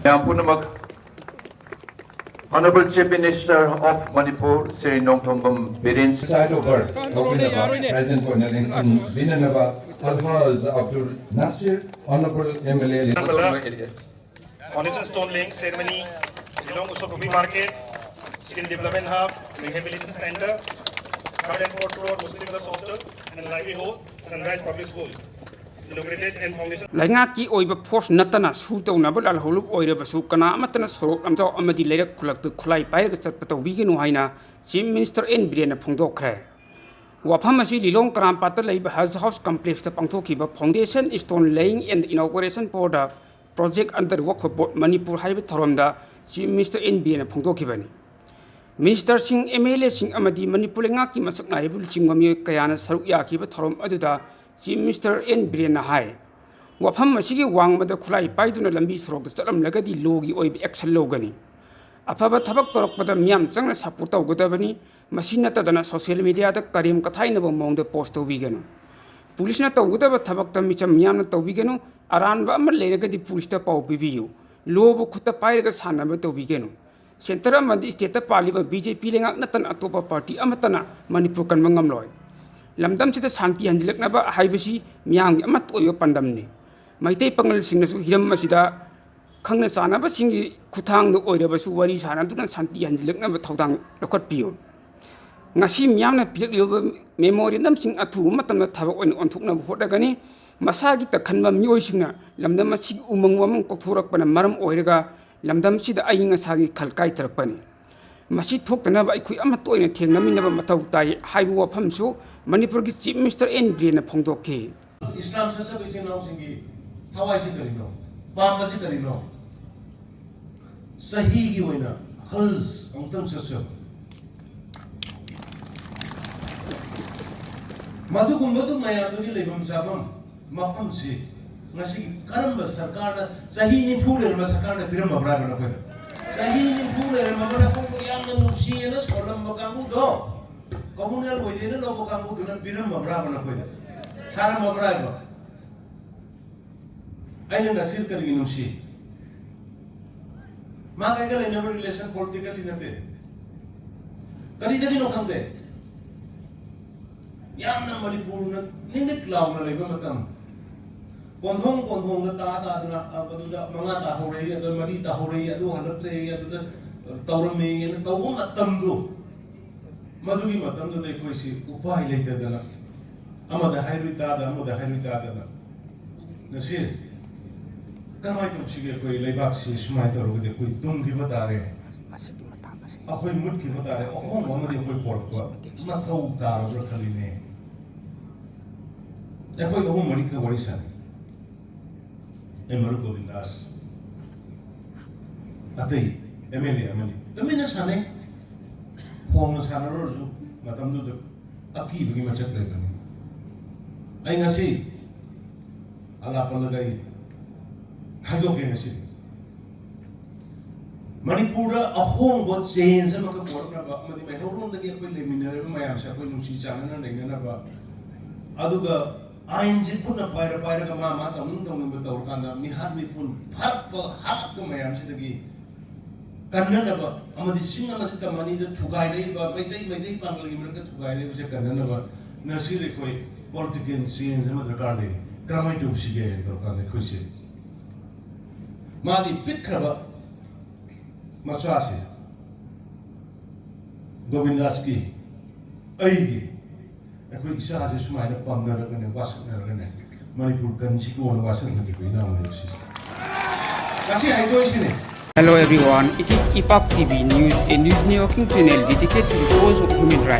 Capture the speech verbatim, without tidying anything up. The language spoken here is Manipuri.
ꯃꯌꯥꯝ ꯄꯨꯝꯅꯃꯛ, Honorable Chief Minister of Manipur, Shri Nongthombam Biren. Preside over ꯇꯧꯕꯤꯅꯕ, President ꯑꯣꯏꯅ ꯂꯦꯡꯁꯤꯟꯕꯤꯅꯅꯕ Alhaj Abdul Nasir, Honorable M L A, Foundation stone laying ceremony, Shillong Usopumi Market, Skill Development Hub, Rehabilitation Center, Garden Court Road, Muslim Girls Hostel, and Library Hall, Sunrise Public School. Inaugurated and foundation. ꯂꯩꯉꯥꯛꯀꯤ ꯑꯣꯏꯕ ꯐꯣꯔꯁ ꯅꯠꯇꯅ ꯁꯨ ꯇꯧꯅꯕ ꯂꯥꯜꯍꯧꯂꯨꯞ ꯑꯣꯏꯔꯕꯁꯨ ꯀꯅꯥ ꯑꯃꯠꯇꯅ ꯁꯣꯔꯣꯛ ꯂꯝꯖꯥꯎ ꯑꯃꯗꯤ ꯂꯩꯔꯛ ꯈꯨꯜꯂꯛꯇ ꯈꯨꯠꯂꯥꯏ ꯄꯥꯏꯔꯒ ꯆꯠꯄ ꯇꯧꯕꯤꯒꯅꯨ ꯍꯥꯏꯅ ꯆꯤꯐ ꯃꯤꯅꯤꯁꯇꯔ ꯑꯦꯟ ꯕꯤꯔꯦꯟꯅ ꯐꯣꯡꯗꯣꯛꯈ꯭ꯔꯦ꯫ ꯋꯥꯐꯝ ꯑꯁꯤ ꯂꯤꯂꯣꯡ ꯀꯔꯥꯝꯄꯥꯠꯇ ꯂꯩꯕ ꯍꯖ ꯍꯥꯎꯁ ꯀꯝꯄ꯭ꯂꯦꯛꯁꯇ ꯄꯥꯡꯊꯣꯛꯈꯤꯕ Foundation Stone Laying and Inauguration for the Project Under Work for Board Manipur ꯍꯥꯏꯕ ꯊꯧꯔꯝꯗ ꯆꯤꯐ ꯃꯤꯅꯤꯁꯇꯔ ꯑꯦꯟ ꯕꯤꯔꯦꯟꯅ ꯐꯣꯡꯗꯣꯛꯈꯤꯕꯅꯤ꯫ ꯃꯤꯅꯤꯁꯇꯔꯁꯤꯡ, ꯑꯦꯝ ꯑꯦꯜ ꯑꯦꯁꯤꯡ ꯑꯃꯗꯤ ꯃꯅꯤꯄꯨꯔ ꯂꯩꯉꯥꯛꯀꯤ ꯃꯁꯛ ꯅꯥꯏꯕ ꯂꯨꯆꯤꯡꯕ ꯃꯤꯑꯣꯏ ꯀꯌꯥꯅ ꯁꯔꯨꯛ ꯌꯥꯈꯤꯕ ꯊꯧꯔꯝ ꯑꯗꯨꯗ ꯆꯤꯐ ꯃꯤꯅꯤꯁꯇꯔ ꯑꯦꯟ ꯕꯤꯔꯦꯟꯅ ꯍꯥꯏ, ꯋꯥꯐꯝ ꯑꯁꯤꯒꯤ ꯋꯥꯡꯃꯗ ꯈꯨꯠꯂꯥꯏ ꯄꯥꯏꯗꯨꯅ ꯂꯝꯕꯤ ꯁꯣꯔꯣꯛꯇ ꯆꯠꯂꯝꯂꯒꯗꯤ ꯂꯣꯒꯤ ꯑꯣꯏꯕ ꯑꯦꯛꯁꯟ ꯂꯧꯒꯅꯤ꯫ ꯑꯐꯕ ꯊꯕꯛ ꯇꯧꯔꯛꯄꯗ ꯃꯤꯌꯥꯝ ꯆꯪꯅ ꯁꯄꯣꯔꯠ ꯇꯧꯒꯗꯕꯅꯤ꯫ ꯃꯁꯤ ꯅꯠꯇꯗꯅ ꯁꯣꯁꯤꯌꯦꯜ ꯃꯤꯗꯤꯌꯥꯗ ꯀꯔꯦꯝ ꯀꯊꯥꯏꯅꯕ ꯃꯑꯣꯡꯗ ꯄꯣꯁ ꯇꯧꯕꯤꯒꯅꯨ꯫ ꯄꯨꯂꯤꯁꯅ ꯇꯧꯒꯗꯕ ꯊꯕꯛꯇ ꯃꯤꯆꯝ ꯃꯤꯌꯥꯝꯅ ꯇꯧꯕꯤꯒꯅꯨ꯫ ꯑꯔꯥꯟꯕ ꯑꯃ ꯂꯩꯔꯒꯗꯤ ꯄꯨꯂꯤꯁꯇ ꯄꯥꯎ ꯄꯤꯕꯤꯌꯨ꯫ ꯂꯣꯕꯨ ꯈꯨꯠꯇ ꯄꯥꯏꯔꯒ ꯁꯥꯟꯅꯕ ꯇꯧꯕꯤꯒꯅꯨ꯫ ꯁꯦꯟꯇꯔ ꯑꯃꯗꯤ ꯁ꯭ꯇꯦꯠꯇ ꯄꯥꯜꯂꯤꯕ ꯕꯤ ꯖꯦ ꯄꯤ ꯂꯩꯉꯥꯛ ꯅꯠꯇꯅ ꯑꯇꯣꯞꯄ ꯄꯥꯔꯇꯤ ꯑꯃꯠꯇꯅ ꯃꯅꯤꯄꯨꯔ ꯀꯟꯕ ꯉꯝꯂꯣꯏ꯫ ꯂꯝꯗꯝꯁꯤꯗ ꯁꯥꯟꯇꯤ ꯍꯟꯖꯤꯜꯂꯛꯅꯕ ꯍꯥꯏꯕꯁꯤ ꯃꯤꯌꯥꯝꯒꯤ ꯑꯃꯠꯇ ꯑꯣꯏꯕ ꯄꯥꯟꯗꯝꯅꯤ꯫ ꯃꯩꯇꯩ ꯄꯥꯉꯜꯁꯤꯡꯅꯁꯨ ꯍꯤꯔꯝ ꯑꯁꯤꯗ ꯈꯪꯅ ꯆꯥꯟꯅꯕꯁꯤꯡꯒꯤ ꯈꯨꯠꯊꯥꯡꯗ ꯑꯣꯏꯔꯕꯁꯨ ꯋꯥꯔꯤ ꯁꯥꯅꯗꯨꯅ ꯁꯥꯟꯇꯤ ꯍꯟꯖꯤꯜꯂꯛꯅꯕ ꯊꯧꯗꯥꯡ ꯂꯧꯈꯠꯄꯤꯌꯨ꯫ ꯉꯁꯤ ꯃꯤꯌꯥꯝꯅ ꯄꯤꯔꯛꯂꯤꯕ ꯃꯦꯃꯣꯔꯦꯟꯗꯝꯁꯤꯡ ꯑꯊꯨꯕ ꯃꯇꯝꯗ ꯊꯕꯛ ꯑꯣꯏꯅ ꯑꯣꯟꯊꯣꯛꯅꯕ ꯍꯣꯠꯅꯒꯅꯤ꯫ ꯃꯁꯥꯒꯤ ꯇꯛꯈꯟꯕ ꯃꯤꯑꯣꯏꯁꯤꯡꯅ ꯂꯝꯗꯝ ꯑꯁꯤꯒꯤ ꯎꯃꯪ ꯋꯥꯃꯪ ꯀꯣꯛꯊꯣꯔꯛꯄꯅ ꯃꯔꯝ ꯑꯣꯏꯔꯒ ꯂꯝꯗꯝꯁꯤꯗ ꯑꯏꯪ ꯑꯁꯥꯒꯤ ꯈꯜ ꯀꯥꯏꯊꯔꯛꯄꯅꯤ꯫ ꯃꯁꯤ ꯊꯣꯛꯇꯅꯕ ꯑꯩꯈꯣꯏ ꯑꯃꯠꯇ ꯑꯣꯏꯅ ꯊꯦꯡꯅꯃꯤꯟꯅꯕ ꯃꯊꯧ ꯇꯥꯏ ꯍꯥꯏꯕ ꯋꯥꯐꯝꯁꯨ ꯃꯅꯤꯄꯨꯔꯒꯤ ꯆꯤꯐ ꯃꯤꯅꯤꯁꯇꯔ ꯑꯦꯟ ꯕꯤꯔꯦꯟꯅ ꯐꯣꯡꯗꯣꯛꯈꯤ꯫ ꯏꯁꯂꯥꯝ ꯆꯠꯆꯕ ꯏꯆꯤꯟ ꯏꯅꯥꯎꯁꯤꯡꯒꯤ ꯊꯋꯥꯏꯁꯤ ꯀꯔꯤꯅꯣ? ꯄꯥꯝꯕꯁꯤ ꯀꯔꯤꯅꯣ? ꯆꯍꯤꯒꯤ ꯑꯣꯏꯅ ꯍꯖ ꯑꯃꯨꯛꯇꯪ ꯆꯠꯆꯕ꯫ ꯃꯗꯨꯒꯨꯝꯕꯗꯨ ꯃꯌꯥꯝꯗꯨꯒꯤ ꯂꯩꯐꯝ ꯆꯥꯐꯝ ꯃꯐꯝꯁꯤ ꯉꯁꯤꯒꯤ ꯀꯔꯝꯕ ꯁꯔꯀꯥꯔꯅ, ꯆꯍꯤ ꯅꯤꯐꯨ ꯂꯩꯔꯝꯕ ꯁꯔꯀꯥꯔꯅ ꯄꯤꯔꯝꯃꯕ꯭ꯔꯥ ꯍꯥꯏꯕ ꯅꯈꯣꯏꯅ? ꯆꯍꯤ ꯅꯤꯐꯨ ꯂꯩꯔꯝꯃꯒ ꯅꯈꯣꯏꯕꯨ ꯌꯥꯝꯅ ꯅꯨꯡꯁꯤꯌꯦꯅ ꯁꯣꯜꯂꯝꯕ ꯀꯥꯡꯕꯨꯗꯣ, ꯀꯃꯨꯅꯦꯜ ꯑꯣꯏꯗꯦꯅ ꯂꯧꯕ ꯀꯥꯡꯕꯨꯗꯨꯅ ꯄꯤꯔꯝꯃꯕ꯭ꯔꯥꯕ ꯅꯈꯣꯏꯗ? ꯁꯥꯔꯝꯃꯕ꯭ꯔꯥꯕ? ꯑꯩꯅ ꯅꯁꯤꯔ ꯀꯔꯤꯒꯤ ꯅꯨꯡꯁꯤ? ꯃꯥꯒ ꯑꯩꯒ ꯂꯩꯅꯕ relation politically ꯅꯠꯇꯦ꯫ ꯀꯔꯤꯗꯒꯤꯅꯣ ꯈꯪꯗꯦ, ꯌꯥꯝꯅ ꯃꯅꯤꯄꯨꯔꯅ ꯅꯤꯛ ꯅꯤꯛ ꯂꯥꯎꯅ ꯂꯩꯕ ꯃꯇꯝ, ꯀꯣꯟꯊꯣꯡ ꯀꯣꯟꯊꯣꯡꯗ ꯇꯥ ꯇꯥꯗꯅ, ꯑ, ꯑꯗꯨꯗ ꯃꯉꯥ ꯇꯥꯍꯧꯔꯦ, ꯑꯗꯨꯗ ꯃꯔꯤ ꯇꯥꯍꯧꯔꯦ, ꯑꯗꯨ ꯍꯜꯂꯛꯇ꯭ꯔꯦ, ꯑꯗꯨꯗ ꯇꯧꯔꯝꯃꯦꯅ ꯇꯧꯕ ꯃꯇꯝꯗꯣ, ꯃꯗꯨꯒꯤ ꯃꯇꯝꯗꯨꯗ ꯑꯩꯈꯣꯏꯁꯤ ꯎꯄꯥꯏ ꯂꯩꯇꯗꯅ ꯑꯃꯗ ꯍꯥꯏꯔꯨꯏ ꯇꯥꯗ, ꯑꯃꯗ ꯍꯥꯏꯔꯨꯏ ꯇꯥꯗꯅ, ꯉꯁꯤ ꯀꯃꯥꯏꯅ ꯇꯧꯁꯤꯒꯦ? ꯑꯩꯈꯣꯏ ꯂꯩꯕꯥꯛꯁꯤ ꯁꯨꯃꯥꯏꯅ ꯇꯧꯔꯒꯗꯤ ꯑꯩꯈꯣꯏ ꯇꯨꯝꯈꯤꯕ ꯇꯥꯔꯦ, ꯑꯁꯤꯒꯤ ꯃꯇꯥꯡ ꯑꯁꯤ ꯑꯩꯈꯣꯏ ꯃꯨꯠꯈꯤꯕ ꯇꯥꯔꯦ, ꯑꯍꯣꯡꯕ ꯑꯃꯗꯤ ꯑꯩꯈꯣꯏ ꯄꯣꯔꯛꯄ ꯃꯊꯧ ꯇꯥꯔꯕ꯭ꯔꯥ ꯈꯜꯂꯤꯅꯦ꯫ ꯑꯩꯈꯣꯏ ꯑꯍꯨꯝ ꯃꯔꯤꯈꯛ ꯋꯥꯔꯤ ꯁꯥꯟꯅꯩ꯫ ꯑꯩ ꯃꯔꯨꯞ ꯒꯣꯕꯤꯟꯗꯥꯁ, ꯑꯇꯩ ꯑꯦꯝ ꯑꯦꯜ ꯑꯦ ꯑꯃꯅꯤ, ꯇꯨꯃꯤꯟꯅ ꯁꯥꯟꯅꯩ꯫ ꯐꯣꯡꯅ ꯁꯥꯟꯅꯔꯨꯔꯁꯨ ꯃꯇꯝꯗꯨꯗ ꯑꯀꯤꯕꯒꯤ ꯃꯁꯛ ꯂꯩꯕꯅꯤ꯫ ꯑꯩ ꯉꯁꯤ ꯑꯂꯥꯞꯄꯜꯂꯒ ꯑꯩ ꯍꯥꯏꯗꯣꯛꯀꯦ ꯉꯁꯤꯗꯤ꯫ ꯃꯅꯤꯄꯨꯔꯗ ꯑꯍꯣꯡꯕ ꯆꯦꯟꯖ ꯑꯃꯈꯛ ꯄꯨꯔꯛꯅꯕ ꯑꯃꯗꯤ ꯃꯩꯍꯧꯔꯣꯟꯗꯒꯤ ꯑꯩꯈꯣꯏ ꯂꯩꯃꯤꯟꯅꯔꯤꯕ ꯃꯌꯥꯝꯁꯦ ꯑꯩꯈꯣꯏ ꯅꯨꯡꯁꯤ ꯆꯥꯟꯅꯅ ꯂꯩꯅꯅꯕ, ꯑꯗꯨꯒ ꯑꯥꯏꯟꯁꯤ ꯈꯨꯠꯅ ꯄꯥꯏꯔ ꯄꯥꯏꯔꯒ ꯃꯥ ꯃꯥ ꯇꯧꯅꯤꯡ ꯇꯧꯅꯤꯡꯕ ꯇꯧꯔꯀꯥꯟꯗ ꯃꯤꯍꯥꯠ ꯃꯤꯄꯨꯟ ꯐꯥꯔꯛꯄ ꯍꯥꯠꯂꯛꯄ ꯃꯌꯥꯝꯁꯤꯗꯒꯤ ꯀꯟꯅꯅꯕ ꯑꯃꯗꯤ ꯆꯤꯡ ꯑꯃꯗꯤ ꯇꯝ ꯑꯅꯤꯗ ꯊꯨꯒꯥꯏꯔꯛꯏꯕ ꯃꯩꯇꯩ ꯃꯩꯇꯩ ꯄꯥꯡꯒꯜꯒꯤ ꯃꯔꯛꯇ ꯊꯨꯒꯥꯏꯔꯛꯏꯕꯁꯦ ꯀꯟꯅꯅꯕ ꯉꯁꯤ ꯑꯩꯈꯣꯏ ꯄꯣꯂꯤꯇꯤꯀꯦꯜ ꯆꯦꯟꯖ ꯑꯃ ꯗꯔꯀꯥꯔ ꯂꯩ꯫ ꯀꯔꯝꯍꯥꯏꯅ ꯇꯧꯁꯤꯒꯦ ꯍꯥꯏꯅ ꯇꯧꯔꯀꯥꯟꯗ ꯑꯩꯈꯣꯏꯁꯦ ꯃꯥꯒꯤ ꯄꯤꯛꯈ꯭ꯔꯕ ꯃꯆꯥꯁꯦ ꯒꯣꯕꯤꯟꯗꯥꯁꯀꯤ, ꯑꯩꯒꯤ, ꯑꯩꯈꯣꯏ ꯏꯆꯥꯁꯦ ꯁꯨꯃꯥꯏꯅ ꯄꯝꯅꯔꯒꯅꯦ, ꯋꯥꯁꯛꯅꯔꯒꯅꯦ ꯃꯅꯤꯄꯨꯔ ꯀꯟꯁꯤꯀꯣꯅ ꯋꯥꯁꯛꯅꯈꯤꯕ ꯏꯅꯥꯎꯅꯦꯕ ꯁꯤꯁꯦ꯫ ꯉꯁꯤ ꯍꯥꯏꯗꯣꯛꯏꯁꯤꯅꯦ꯫ Hello everyone, it is Ipak T V News, a news networking channel dedicated to the cause of human rights.